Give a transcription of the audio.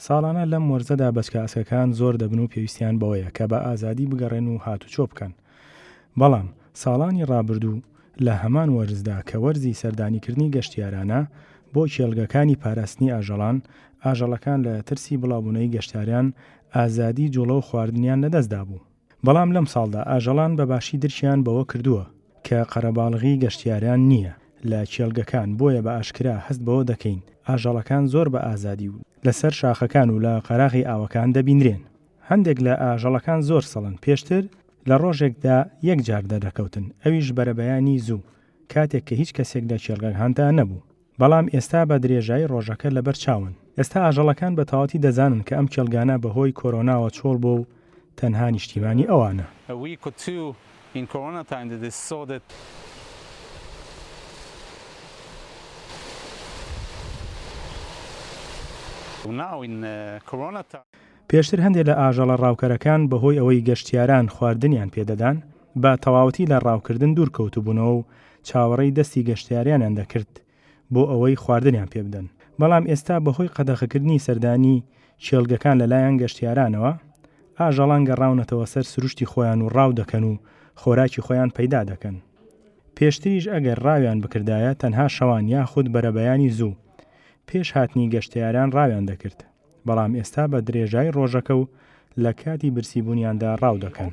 ساڵانە لەم وەرزەدا بەچکە ئاسکەکان زۆر دەبن و پێویستیان بەوەیە کە بە ئازادی بگەڕێن و هاتوچۆ بکەن. بەڵام ساڵانی ڕابردوو لە هەمان وەرزدا کە وەرزی سەردانیکردنی گەشتیارانە بۆ کێڵگەکانی پاراستنی ئاژەڵان، ئاژەڵەکان لە ترسی بڵاوبوونەوەی گەشتاران ئازادی جوڵە و خواردنیان لەدەستدابوو. بەڵام لەمساڵدا ئاژەڵان بە باشی درکیان بەوە کردووە کە قەرەباڵغی گەشتیاران نییە لە کێڵگەکان بۆیە بە ئاشکرا هەست بەوە دەکەین ئاژەڵەکان زۆر بە ئازادی و لەسەر شاخەکان و لە قەراغی ئاوەکان دەبینرێن. هەندێک لە ئاژەڵەکان زۆر سڵن پێشتر لە ڕۆژێکدا یەک جار دەردەکەوتن ئەویش بەرەبەیانی زوو کاتێک کە هیچ کەسێک لە کێڵگەکاندا نەبوو. بەڵام ئێستا بە درێژایی ڕۆژەکە لەبەر چاون. ئێستا ئاژەڵەکان بە تەواوەتی دەزانن کە ئەم کێڵگانە بە هۆی کۆرۆناوە چۆڵ بووە و تەنها نیشتیمانی ئەوانە. پێشتر هەندێ لە ئاژەڵە ڕاوکەرەکان بە هۆی ئەوەی گەشتیاران خواردنیان پێ دەدان، بە تەواوەتی لە ڕاوکردن دوور کەوتبوونەوە و چاوەڕێی دەستی گەشتیاریانیان دەکرد بۆ ئەوەی خواردنیان پێ بدەن، بەڵام ئێستا بەهۆی قەدەغەکردنی سەردانی کێڵگەکان لەلایەن گەشتیارانەوە، ئاژەڵان گەڕاونەتەوە سەر سروشتی خۆیان و ڕاو دەکەن و خۆراکی خۆیان پەیدا دەکەن. پێشتریش ئەگەر ڕاویان بکردایە تەنها شەوان یاخود بەرەبەیانی زوو پێش هاتنی گەشتیاران ڕاویان دەکرد. بەڵام ئێستا بە درێژای ڕۆژەکە و لە کاتی برسیبوونیاندا ڕاو دەکەن.